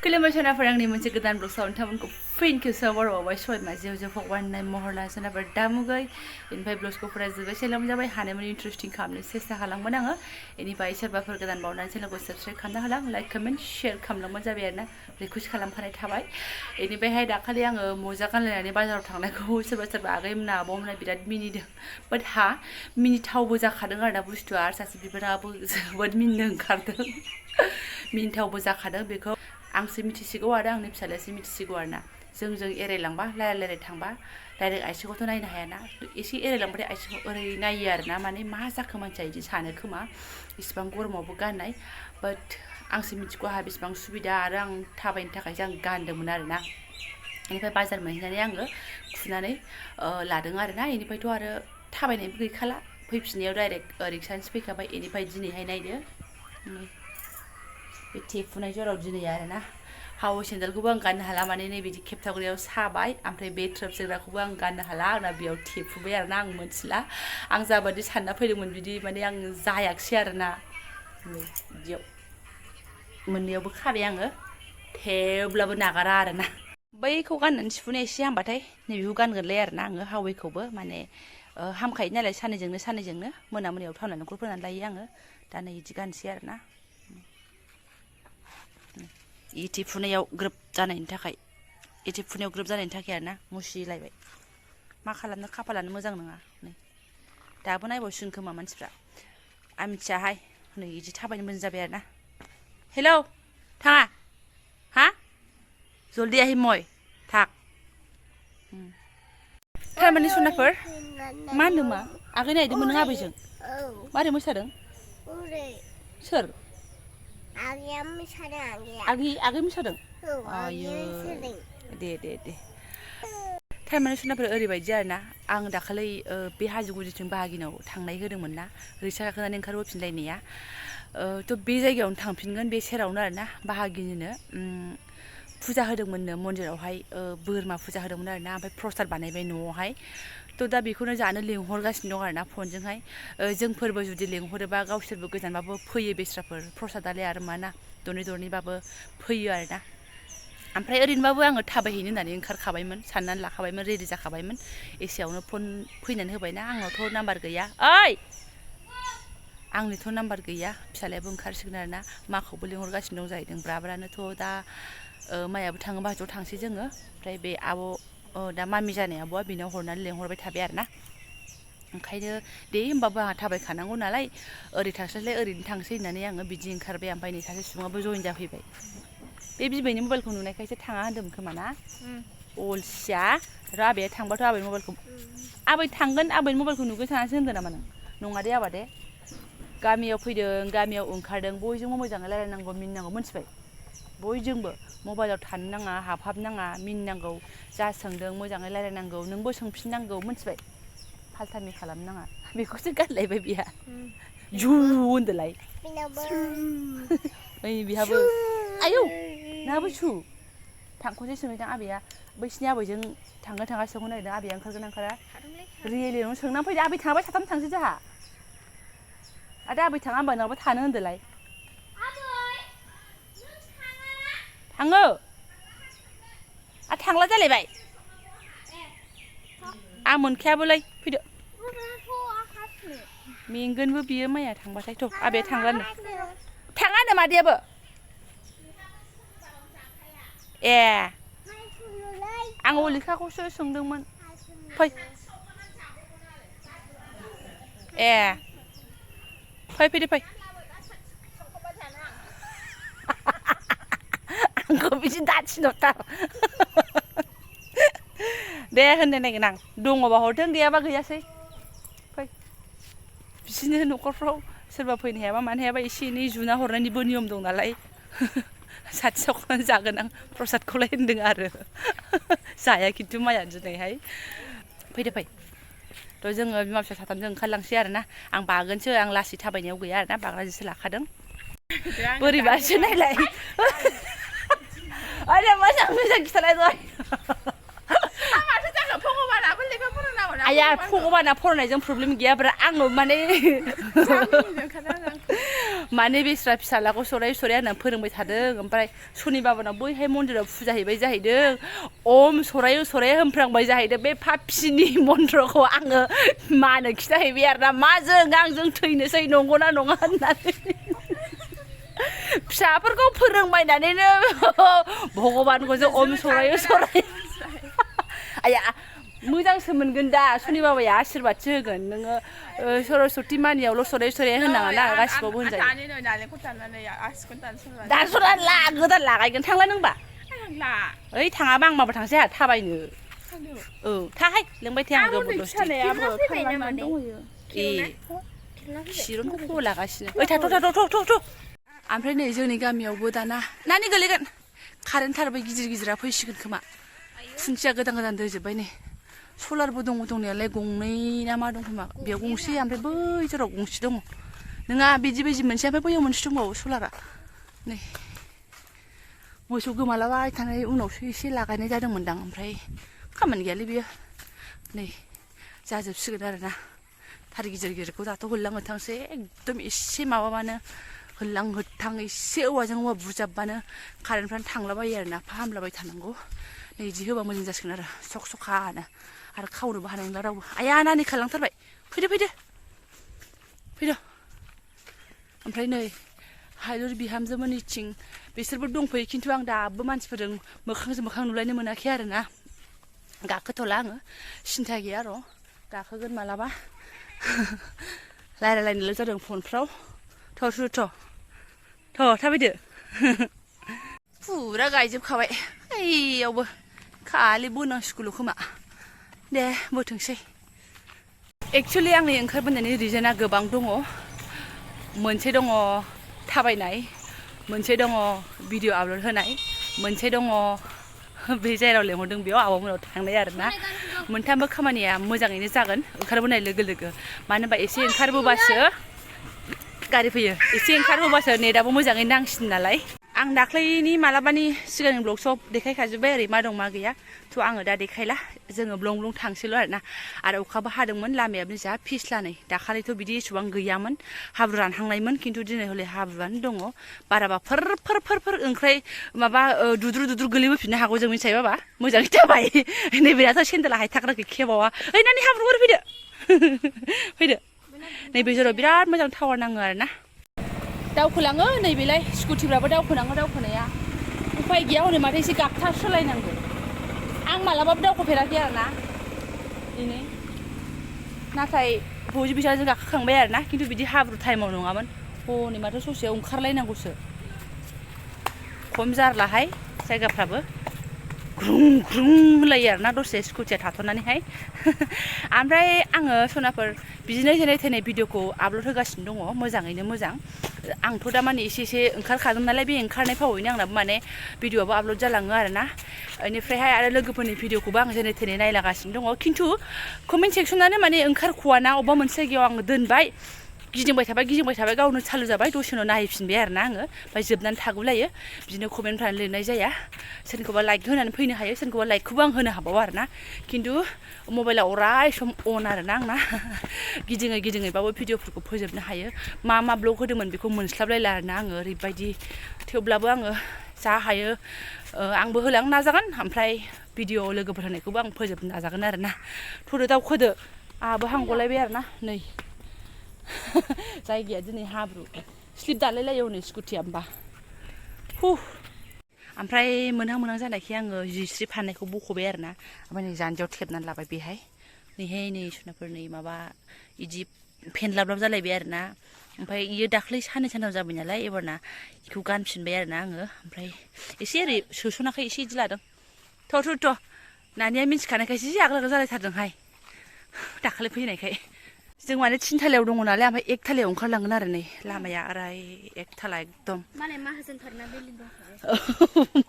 खुलुमबाय सनाफोर आंनि मोनसे गोदान ब्लगआव नोंथांमोनखौ फिन खेबसेबाव बरावबाय सयमा जेव फगवाननाय महरना सोनाफोर दामुगै बेनिफ्राय ब्लगखौ फरायजोब्बाय सेलाम जाबाय हानायमानि इन्टारेस्टिं खालामनो सेस्था खालामगोन आङो बेनिफ्राय सोरबाफोर गोदान बावनानै चेनेलखौ साबस्क्राइब खालामना होलां लाइक कमेन्ट शेयार खालामलांबानो जाबाय आरोना रिकुवेस्ट खालामखानाय थाबाय बेनिफ्रायहाय दाखालि आङो मजा गानलायनानै बाजाराव थांनायखौ सोरबा आगैमोना आब'मोना बिराद मिनिदों बाट हा मिनिथावबो जाखादों आरोना बुस्थुआ आरो सासे बिबाराबो जोबोद मिनिनो ओंखारदों मिनिथावबो जाखादों बेखौ आंसो मिथिसिगौ आरो आंनि फिसालायासो मिथिसिगौ आरोना जों एरायलांबा रायलाय थांबा डाइरेक्ट आइथिंखौथ' नायनो हायाना एसे एरायलांबाथाय आइथिंखौ ओरै नायो आरोना माने मा जाखो मानसिया बिदि सानो खोमा इसिबां गरमावबो गाननाय बाट आंसो मिथिगौ आंहा बेसेबां सुबिदा आरो आं थाबायनो थाखायसो आं गानदोंमोन आरोना बेनिफ्राय बाजार मोनहैनानै आङो खुनानै लादों आरोना बेनिफ्रायथ' आरो थाबायनायबो गैखाला फैफिननायाव डाइरेक्ट रिक्सानिसो फैखाबाय बेनिफ्राय दिनैहाय नायदो बे थेफुनाय जराव दिनै आरोना हाव सेन्देलखौबो आं गाननो हाला माने नैबिदि खेबथाग्रायाव साबाय ओमफ्राय बे ट्रोब जोग्राखौबो आं गाननो हाला आंना बेयाव थेफुबाय आरोना आं मोनथिला आं जाबादि सानना फैदोंमोन बिदि माने आं जायाखिसै आरोना बिदियाव मोननैयावबो खाबाय आङो थेवब्लाबो नागारा आरोना बैखौ गाननानै सिफुनाया एसे हामबाथाय नैबेखौ गानगोनलाय आरोना आङो हावैखौबो माने हामखायो नालाय साननैजोंनो मोनायाव थाव नालेंखर फोनानै लायो आङो दा नै बिदि गानसै आरोना इथि फुनायाव ग्रोब जानायनि थाखाय आरोना मुसिलायबाय मा खालामनो खाफालानो मोजां नङा नै दाबो नायबावसिगोन खोमा मानसिफ्रा आं मिथियाहाय नै बिदि थाबायनो मोजां जाबाय आरोना हेलौ थाङा हा जल्दि आहि मय थाक थारमाने सनाफोर मा होनदों मा आगै नायदोंमोन नों आबैजों मारै मोसादों सोर आगै मोसादों आयो दे थारमाने सनाफोर ओरैबायदि आरोना आं दाखालै बे हाजो गुदिथिं बाहागिनाव थांनाय होदोंमोन ना रिक्सा गाखोनानै ओंखारबोफिनलायनाया थ' बे जायगायावनो थांफिनगोन बे सेरावनो आरोना बाहागिनिनो फुजा होदोंमोननो मन्दिरावहाय बोरमा फुजा होदोंमोन आरोना ओमफ्राय प्रसाद बानायबाय न'आवहाय थ' दा बेखौनो जानो लिंहरगासिनो दं आरोना फनजोंहाय जोंफोरबो जुदि लिंहरोबा गावसोरबो गोजानबाबो फैयो बेस्राफोर प्रसादालाय आरो मा ना दरनैबाबो फैयो आरोना ओमफ्राय ओरैनोबाबो आङो थाबायहैनो होननानै ओंखारखाबायमोन साननानै लाखाबायमोन रेडि जाखाबायमोन एसेयावनो फन फैनानै होबायना आंनावथ' नाम्बार गैया ओइ आंनिथ' नाम्बार गैया फिसालायाबो ओंखारसिगोन आरोना माखौबो लिंहरगासिनो दं जाहैदों ब्राब्रानोथ' दा माइयाबो थाङो बाहाजोआव थांसै जोङो ओमफ्राय बे आब' दा मामि जानाय आब'आ बेनाव हरनानै लिंहरबाय थाबाय आरोना ओंखायनो दे होमबाबो आंहा थाबायखानांगौ नालाय ओरै थांस्लायस्लाय ओरैनो थांसै होननानै आङो बिदि ओंखारबाय ओमफ्राय नै सासे सुबुङाबो जइन जाफैबाय बे बिबैनि मबाइलखौ नुनायखायसो थाङा होन्दोंमोन खोमा ना अलसिया आरो आबैया थांबाथ' आबै मबाइलखौ आबै थांगोन आबैनि मबाइलखौ नुगोन सानासो होनदों नामा नों नङा दे आबा दे गामियाव फैदों गामियाव ओंखारदों बयजोंबो मोजाङै रायलायनांगौ मिनिनांगौ मिथिबाय बयजोंबो मबाइलाव थानो नाङा हाबहाबनाङा मिनिनांगौ जा सोंदों मोजाङै रायलायनांगौ नोंबो सोंफिननांगौ मिथिबाय फाल्थामि खालामनाङा बेखौसो गानलायबाय बिहा जु होनदोलाय ओइ बिहाबो आयौ नोंहाबो सु थांखौसो सोंहैदों आबैया बैसिनि आबैजों थाङा सोंहरनो नागिरदों आबैया ओंखारगोन ना ओंखारा रियेलियावनो सोंनानै फैदो आबै थाङाबा साथाम थांसै जोंहा आरो आबै थाङा होमबा नङाबा थानो होनदोलाय थाङो आरो थांला जालायबाय आं मोनखायाबोलै फैदो मेंगोनबो बियो माइया थांबाथाय थ' आबैया थांलानो थाङानो मादैयाबो ए आं अलिखाखौसो सोंदोंमोन फै ए फैदो आंखौ बिदि दाथिनहरथार दे होननो नायगोन आं दङबा हरथों गैयाबा गैयासै फै बिदिनो न'खरफ्राव सोरबा फैनो हायाबा मानो हायाबा एसे एनै जुना हरनायनिबो नियम दं नालाय साथि सावखांनानै जागोन आं प्रसादखौलाय होनदों आरो जाया खिन्थु माइया दिनैहाय फैदो थ' जोङो बिमा फिसा साथामजों ओंखारलांसै आरोना आं बागोनसो आं लासै थाबायनायाव गैया आरोना बाग्राजोंसो लाखादों बोरैबासो नायलाय आरे मोजां खिथालाय दहाय आया भगबाना फरायनायजों प्रब्लेम गैयाब्रा आङो माने माने बेस्रा फिसालाखौ सराय होननानै फोरोंबाय थादों ओमफ्राय सनि बाबानाव बैहाय मन्दिराव फुजा हैबाय जाहैदों ओम सराय होनफ्रांबाय जाहैदों बे पापिनि मन्त्रखौ आङो मानो खिथाहैबाय आरोना माजों आंजों थैनोसै नंगौना नङा होननानै फिसाफोरखौ फोरोंबायनानैनो भगबानखौ जों ओम सराय आया मोजांसो मोनगोन दा सनि बाबाया आशिर्बादसो होगोन नोङो सरस्वती मानियावल' सराय होननाङा ना गासिबावबो होनजायो दानस'नानै ला गोदान लागायगोन थांला नोंबा ओइ थाङाबा आं माबा थांसै आहा थाबायनो औ थाहाय लिंबाय थाया आं जबरदस्ति सिरनखौ लागासिनो ओइ थाथ' ओमफ्राय नै जोंनि गामियावबो दाना नानि गोलैगोन कारेन्ट थारबो गिदिरा फैसिगोन खोमा खुन्थिया गोदान दोजोब्बाय नै सलारबो दङ दंनायालाय गंनै ना मा दं खोमा बेयाव गंसे ओमफ्राय बै जेराव गंसे दङ नोङा बिदि मोनसे ओमफ्राय बैयाव मोनसे दंबावो सलारा नै मोसौ गोमालाबाय थानाय उनावसो एसे लागायनाय जादोंमोनदां ओमफ्राय खामानि गैयालै बियो नै जाजोबसिगोन आरोना थार गिदिरखौ दाथ' होल्लां होथांसो एकदम एसे माबाबानो होल्लां होथां एसे औवाजों औवा बुजाबबानो कारेन्टफ्रानो थांलाबायो आरोना फाहामलाबाय थानांगौ नै बिदि होबा मोजां जासिगोन आरो सखानो आरो खावनोबो हानाय नंला रावबो आया नानि खारलांथारबाय फैदो ओमफ्राय नै हालुर बिहामजोमोननिथिं बिसोरबो दंफैयो खिन्थु आं दाबो मानसिफोरजों मोखांजों मोखां नुलायनो मोनाखै आरोना गाखोथ'ला आङो सिन्था गैया र' गाखोगोन मालाबा रायलायलायनोल' जादों फनफ्राव थ' थाबायदो फुरा गायजोबखाबाय ओइयावबो खालि बोनांसिगौल' खोमा दे बोथोंसै एक्सुवेलि आंनि ओंखारबोनायनि रिजोना गोबां दङ मोनसे दङ थाबायनाय मोनसे दङ भिडिअ आपल'ड होनाय मोनसे दङ बे जेराव लेंहरदों बेयाव आब'मोनाव थांनाय आरोना मोनथामबो खामानिया मोजाङैनो जागोन ओंखारबोनाय लोगो मानो होनबा एसे ओंखारबोबासो गारि फैयो एसे ओंखारबोबासो नेटआबो मोजाङै नांसिनो नालाय आं दाख्लैनि मालाबानि सिगांनि ब्लग्सआव देखायखाजोब्बाय ओरै मा दं मा गैया थ' आङो दा देखायला जोङो ब्लं थांसैल' आरोना आरो अखाबो हादोंमोन लामायाबो जा फिस्ला नै दाखालिथ' बिदि एसेबां गैयामोन हाब्रु रानहांनायमोन खिन्थु दिनै हले हाब्रुआनो दङ बाराबा फोर ओंख्राय माबा दुद्रु गोलैबोफिननो हागौ जों मिथिबाय बाबा मोजाङै थाबाय नैबेनाथ' सेन्देला हायथाग्राखै खेबावा ओइ नानि हाब्रु ओरै फैदो नैबे जेराव बिराद मोजां टावार नाङो आरोना दावखोलाङो नैबेलाय स्कुटिफ्राबो दावखोनाया उफाय गैया हनै माथो एसे गाबथारसोलायनांगौ आं मालाबाबो दावखोफेराखै आरोना दिनै नाथाय बयबो बिसाजों गाखोखांबाय आरोना खिन्थु बिदि हाब्रु टाइमाव नङामोन हनै माथो ससेयाव ओंखारलायनांगौसो खम जारलाहाय जायगाफ्राबो ग्रुं होनलायो आरोना दसे स्कुटिया थाथ'नानैहाय ओमफ्राय आङो सनाफोर बिदिनो जेने थेने भिडिअखौ आपल'ड होगासिनो दङ मोजाङैनो मोजां आंथ' दा माने एसे ओंखारखादों नालाय बे ओंखारनाय फावैनो आंनाबो माने भिडिअआबो आपल'ड जालाङो आरोना बेनिफ्रायहाय आरो लोगोफोरनि भिडिअखौबो आं जेने थेने नायलागासिनो दङ खिन्थु कमेन्ट सेक्सनानो माने ओंखारख'वाना अबेबा मोनसे जायगायाव आङो दोनबाय गिदिंबाय थाबाय गावनो चालु जाबाय दसे उनाव नायफिनबाय आरोना आङो ओमफ्राय जोबनानै थागौलायो बिदिनो कमेन्टफ्रानो लिरनाय जाया सोरखौबा लाइक होनानै फैनो हायो सोरखौबा लाइकखौबो आं होनो हाबावो आरोना खिन्थु मबाइला अराय सम अन आरोना आंना गिदिङैबाबो भिडिअफोरखौ फोजोबनो हायो मा ब्लग होदोंमोन बेखौ मोनस्लाबलायला आरोना आङो ओरैबायदि थेवब्लाबो आङो जा हायो आंबो होलांनो नाजागोन ओमफ्राय भिडिअ लोगोफोर होनायखौबो आं फोजोबनो नाजागोन आरोना थ'दो दावखोदो आंहाबो हांगलायबाय आरोना नै जायगाया दिनै हाब्रु स्लिप दालायलायो हनै स्कुटिया होमबा ओमफ्राय मोनहां जानायखाय आङो जिस्रि फाननायखौ बख'बाय आरोना ओमफ्राय नै जान्जियाव थेबनानै लाबाय बेहाय नै सनाफोर नै माबा इदि फेनलाब जालायबाय आरोना ओमफ्राय इयो दाख्लै साननै जाबाय नालाय एबारना बेखौ गानफिनबाय आरोना आङो ओमफ्राय एसे ओरै सोस'नाखै एसे इदि लादों थ' नानिया मिन्थिखानायखायसो एसे आगोल जालायथारदोंहाय दाखालै फैनायखाय जों माने 3 थालायाव दङ नालाय ओमफ्राय 1 थालायाव ओंखारलांगोन आरो नै लामाया ओरै 1 थाला एकदम माने माहाजोनथारना बेलि दं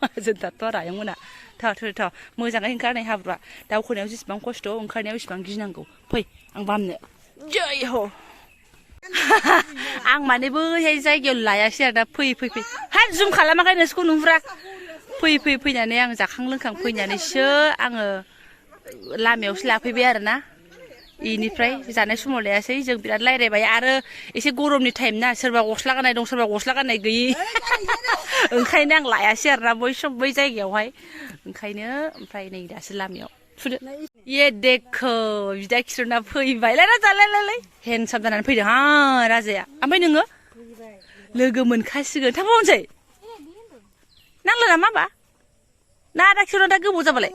माहाजोनथारथ' आरो आयंमोना थ' मोजाङै ओंखारनाय हाब्रुआ दावखोनायाव जेसेबां खस्थ' ओंखारनायाव एसेबां गिनांगौ फै आं बामनो जय हो आं माने बैहाय जायगायाव लायासै आरो दा फै हाथ जुम खालामाखै नोंसोरखौ नुहुरा फैनानै आं जाखां लोंखां फैनानैसो आङो लामायावसो लाफैबाय आरोना इनिफ्राय जानाय समाव लायासै जों बिराद रायलायबाय आरो एसे गरमनि टाइम ना सोरबा गस्ला गाननाय दं सोरबा गस्ला गाननाय गैयि ओंखायनो आं लायासै आरोना बै जायगायावहाय ओंखायनो ओमफ्राय नै दासो लामायाव फुदो ये देखो बिदा खिरना फैबाय लाय हेन्डसाम जानानै फैदों हा राजाया ओमफ्राय नोङो लोगो मोनखासिगोन थांबावनोसै नांला नामा बा ना आदा खिरना दा गोबाव जाबालाय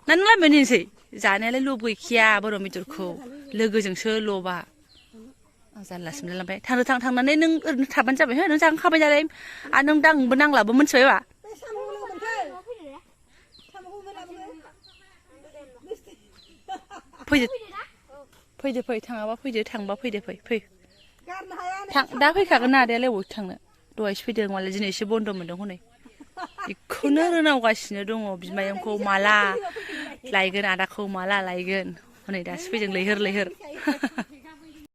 ना नों लामायाव नेनोसै जानायालाय लुबैखाया बर' बेदरखौ लोगोजोंसो ल'बा आं जानलासो मोनलायलांबाय थांनानै नों ओरैनो थाबानो जाबाय हो नों जाखांखाबाय नालाय आरो नों दांबो नांलाबो मोनथिबायबा फैदो थाङाबा फैदो थांबा फैदो फै दा फैखागोन ना आदायालाय अबाव थांनो दहायसो फैदों मालाय दिनै एसे बन्द' मोनदों हनै बेखौनो रोनावगासिनो दङ बिमायंखौ माला लायगोन आदाखौ माला लायगोन हनै दासो फैदों लैहोर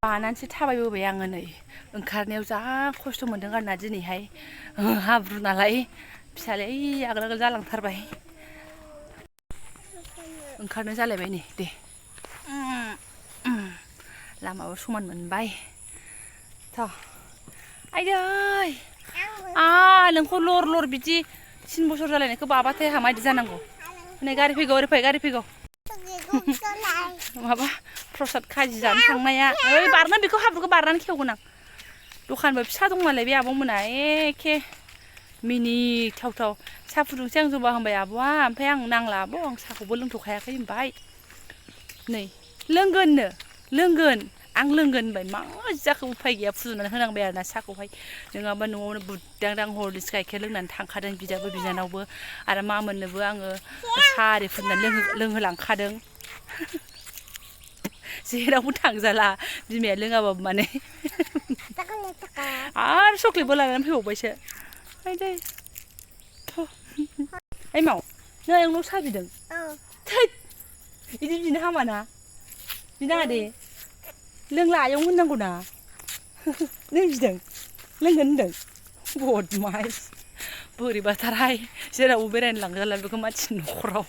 बानानैसो थाबायबोबाय आङो नै ओंखारनायाव जा खस्थ' मोनदों आरोना दिनैहाय हाब्रु नालाय फिसालाय आगोल जालांथारबाय ओंखारनो जालायबाय नै दे लामाबो समान मोनबाय थ' आइदै नोंखौ लर बिदि 3 बोसोर जालायनायखौ बाबाथाय हामा इदि जानांगौ नै गारि फैगौ ओरै फै गारि फैगौ माबा प्रसाद खाजि जानो थांनाया ओइ बारनो बेखौ हाब्रुखौ बारनानै खेवगोन आं दखानबो फिसा दं नालाय बे आब'मोना एखे मिनिथावथाव साहा फुदुंसै आं जबा होनबाय आब'आ ओमफ्राय आं नांला आब' आं साहाखौबो लोंथ'खायाखै होनबाय नै लोंगोन आं लोंगोन होनबाय मा जाखो उफाय गैया फुदुंनानै होनांबाय आरोना साहाखौहाय नङाबा न'आवनो बुद्दांदां हरलिक्स गाइखेर लोंनानै थांखादों बिदाबो बिनानावबो आरो मा मोननोबो आङो साहा आरि फुदुंनानै लोंहोलांखादों जेरावबो थांजाला बिमाया लोङाबाबो माने आरो चक्लेटबो लानानै फैबावबायसो आइदै ओइ माव नों आयंनाव साहा बिदों थैद बिदि बिनो हामाना बिनाङा दे लोंला आयं होननांगौ ना नों बिदों लोंगोन होनदों बदमाइस बोरैबाथारहाय जेरावबो बेरायनो लांजाला बेखौ मानसिनि न'खराव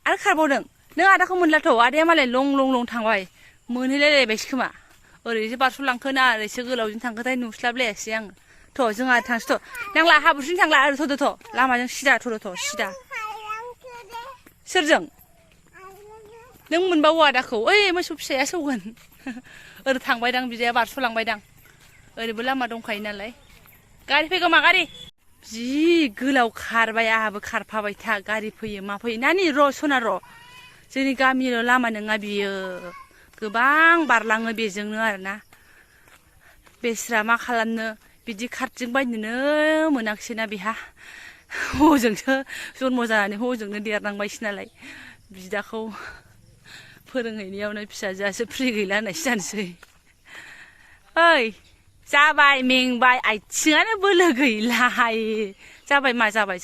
आरो खारबावदों नों आदाखौ मोनलाथ' आदाया मालाय लं थांबाय मोनहैलायलायबायसो खोमा ओरैसो बारस'लांखो ना ओरैसो गोलावजों थांखोथाय नुस्लाबलायासै आङो थ' जोंहा थांसै थ' नांला हाब्रुसिम थांला ओरै थ'दो लामाजों सिदा थ'दो सिदा सोरजों नों मोनबावो आदाखौ ओइ मोसौ फिसाया सौगोन ओरै थांबायदां बिदाया बारस'लांबायदां ओरैबो लामा दंखायो नालाय गारि फैगौ मा गारि जि गोलाव खारबाय आंहाबो खारफाबाय था गारि फैयो मा फैयो नानि र' सना र' जोंनि गामिल' लामा नङा बियो गोबां बारलाङो बेजोंनो आरोना बेस्रा मा खालामनो बिदि खारथिं बायनोनो मोनाखिसैना बेहा हजोंसो जन्म जानानै हजोंनो देरनांबायसो नालाय बिदाखौ फोरोंहैनायावनो फिसाजोआसो फ्रि गैला होननायसो जानोसै ओइ जाबाय मेंबाय आथिङानो बोलो गैलाहाय जाबाय मा जाबाय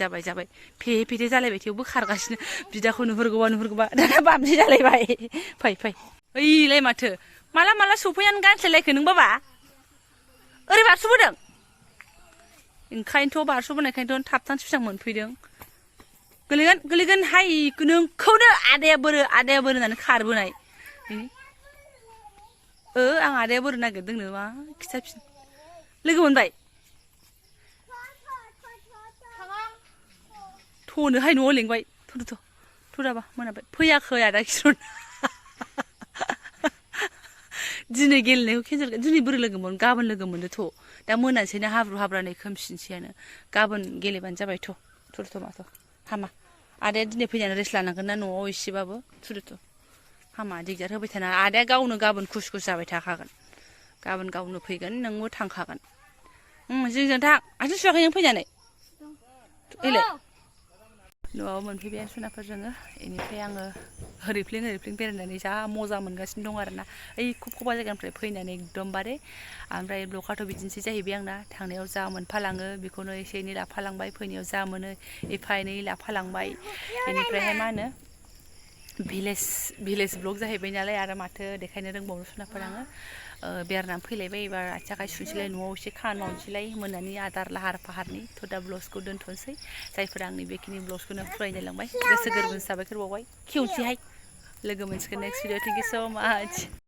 फेथे जालायबाय थेवबो खारगासिनो बिदाखौ नुहुरगौबा दाना बामसि जालायबाय फै ओइलाय माथो माला सफैनानै गानस्लायलायखो नों बाबा ओरै बारस'बोदों ओंखायनोथ' बारस'बोनायखायनोथ' थाबथां थिबथां मोनफैदों गोलैगोन हाय नोंखौनो आदाया बोरो होननानै खारबोनाय आं आदाया बोरो नागिरदोंनो मा खिथाफिन लोगो मोनबाय थ'नोहाय न'आव लिंबाय थ' दाबा मोनाबाय फैयाखै आदा खिरन दिनै गेलेनायखौ केन्सेल दिनै बोरै लोगो मोन गाबोन लोगो मोनदो थ' दा मोनासैनो हाब्रु हाब्रानै खोमसिनसैयानो गाबोन गेलेबानो जाबाय थ' माथ' हामा आदाया दिनै फैनानै रेस्ट लानांगोन ना न'आव एसेबाबो थुदो हामा दिगदार होबाय थाना आदाया गावनो गाबोन खुस जाबाय थाखागोन गाबोन गावनो फैगोन नोंबो थांखागोन जोंजों थां आथिं सुवाखै नों फैनानै ओइलाय न'आव मोनफैबाय सनाफोर जोङो बेनिफ्राय आङो ओरैफ्लिं बेरायनानै जा मजा मोनगासिनो दं आरोना ओइ खबा जायगानिफ्राय फैनानै एकदमबारे ओमफ्राय ब्लकआथ' बिदिनोसै जाहैबाय आंना थांनायाव जा मोनफालाङो बेखौनो एसे एनै लाफालांबाय फैनायाव जा मोनो एफा एनै लाफालांबाय बेनिफ्रायहाय मा होनो भिलेज ब्लग जाहैबाय नालाय आरो माथो देखायनो रोंबावनो सनाफोर आङो बेरायनानै फैलायबाय एबार आथिं आखाइ सुनोसैलाय न'आव एसे खामानि मावनोसैलाय मोनानि आदार लाहार फाहारनि थ' दा ब्लग्सखौ दोनथ'नोसै जायफोरा आंनि बेखिनि ब्लग्सखौनो फरायनो लांबाय गोसो गोरबोनि साबायखर बावबाय खेवनोसैहाय लोगो मोनसिगोन नेक्स्ट भिडिअ थेंक इउ स' माच